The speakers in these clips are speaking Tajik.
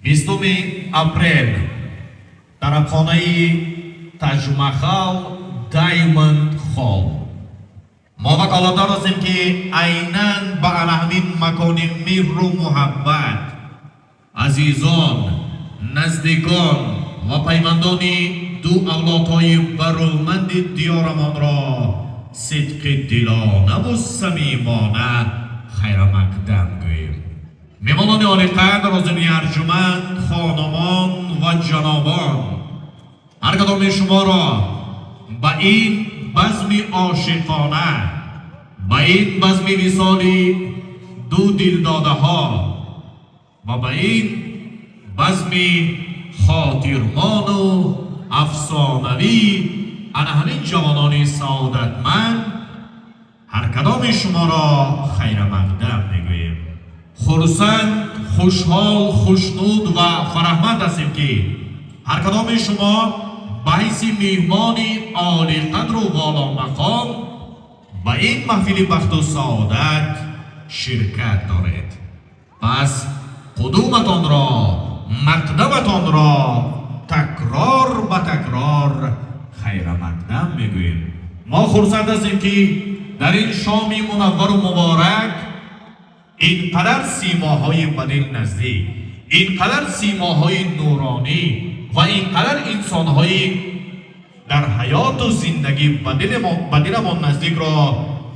20 апрел, тарабхонаи Таҷмахал Даймонд Холл. Мо ваколатдор ҳастем, ки айнан ба ана ҳамин макони меҳру муҳаббат азизон, наздикон ва пайвандони ду авлодҳои барӯманди диёрамонро сидқи дилонаву самимона хайрамақдам гӯем. Меҳмонони олиқадр, ҳозирини арҷуманд, хонумон ва ҷанобон, ҳар кадоми шуморо ба ин базми ошиқона, ба ин базми висоли ду дилдодаҳо ва ба ин базми хотирмону афсонавӣ ана ҳамин ҷавонони саодатманд ҳар кадоми шуморо хайрамақдам мегӯем. Хурсанд, хушҳол, хушнуд ва фараҳманд ҳастем, ки ҳар кадоми шумо ба ҳайси меҳмони олиқадру воломақом ба ин маҳфили бахту саодат ширкат доред. Пас қудуматонро, мақдаматонро такрор ба такрор хайрамақдам мегӯем. Мо хурсанд ҳастем, ки дар ин шоми мунаввару муборак ин қадар симоҳои ба дил наздик, ин қадар симоҳои нуронӣ ва ин қадар инсонҳои дар ҳаёту зиндагӣ ба диламон наздикро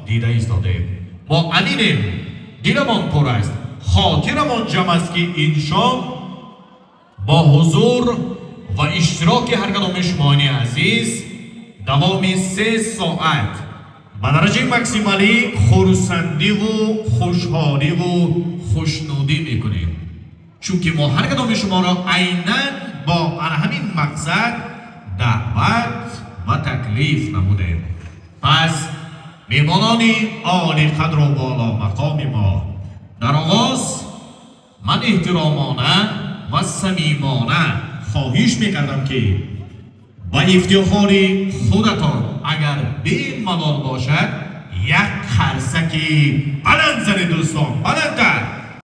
дида истодем. Мо аминем, диламон пур аст, хотирамон ҷамъ аст, ки ин шом бо ҳузур ва иштироки ҳар кадоми шумони азиз давоми 3 соат ба дараҷаи максималӣ хурсандиву хушҳоливу хушнудӣ мекунем, чунки мо ҳар кадоми шуморо айнан бо ана ҳамин мақсад даъват ва таклиф намудем. Пас меҳмонони олиқадру боломақоми мо, дар оғоз ман эҳтиромона ва самимона хоҳиш мекардам, ки ба ифтихори худатон, агар бемалол бошад, як қарсаки баланд занед. Дӯстон, баландтар!